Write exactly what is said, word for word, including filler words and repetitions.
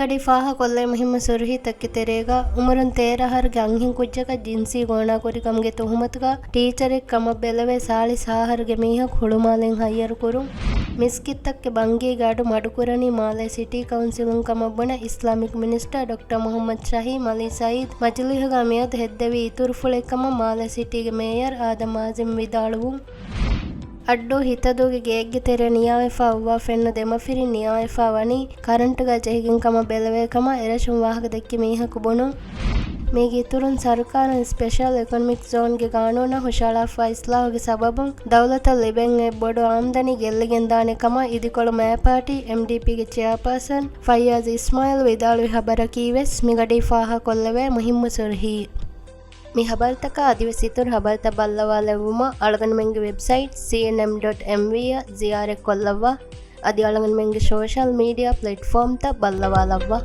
އަޑި ފާހަ ކޮށްލޭ މުހިއްމު ސުރުހީތަކެއް ތެރޭގަ، އުމުރުން ތޭރަ އަހަރުގެ އަންހެން ކުއްޖަކަށް ޖިންސީ ގޯނާކުރިކަމުގެ ތުހުމަތުގަ ޓީޗަރެއް ކަމަށް ބެލެވޭ ސާޅީސް ހަ އަހަރުގެ މީހަކު ހުޅުމާލެން ހައްޔަރު ކުރުން. މިސްކިތްތަކުގެ ބަންގީގެ އަޑު މަޑުކުރަނީ މާލޭ ސިޓީ ކައުންސިލުން ކަމަށް ބުނެ އިސްލާމިކް މިނިސްޓަރ ޑޮކްޓަރ މުހައްމަދު ޝަހީމް އަލީ ސައީދު މަޖިލީހުގަ މިއަދު ހެއްދެވި އިތުރުފުޅެއް ކަމަށް މާލޭ ސިޓީގެ މޭޔަރ އާދަމް އާޒިމް ވިދާޅުވުން. އައްޑޫ ހިތަދޫގެ ގެއެއްގެ ތެރެއަށް ނިޔާވެފަ އޮއްވާފަ އިންނަ ދެމަފިރިން ނިޔާވެފަ ވަނީ ކަރަންޓުގަ ޖެހިގެން ކަމަށް ބެލެވޭ ކަމަށް އެރަށުން ވާހަކަ ދެއްކި މީހަކު ބުނުން. މީގެ އިތުރުން ސަރުކާރުން ސްޕެޝަލް އިކޮނޮމިކް ޒޯންގެ ގާނޫނަށް ހުށަހަޅާފައި އިސްލާހުގެ ސަބަބުން ދައުލަތަށް ލިބެން އޮތް ބޮޑު އާމްދަނީ ގެއްލިގެންދާނެ ކަމަށް އިދިކޮޅު މައިޕާޓީ އެމްޑީޕީގެ ޗެއާޕާސަން ފައްޔާޒް އިސްމާއިލް ވިދާޅުވި ޚަބަރަކީވެސް މިގަޑީ ފާހަ ކޮށްލެވޭ މުހިއްމު ސުރުހީ. މި ޚަބަރުތަކާ އަދިވެސް އިތުރު ޚަބަރުތައް ބައްލަވާލެއްވުމަށް އަޅުގަނޑުމެންގެ ވެބްސައިޓް ސީއެންއެމް ޑޮޓް އެމްވީ އަށް ޒިޔާރަތް ކޮށްލައްވާ. އަދި އަޅުގަނޑުމެންގެ ސޯޝަލް މީޑިއާ ޕްލެޓްފޯމްތައް ބައްލަވާލައްވާ.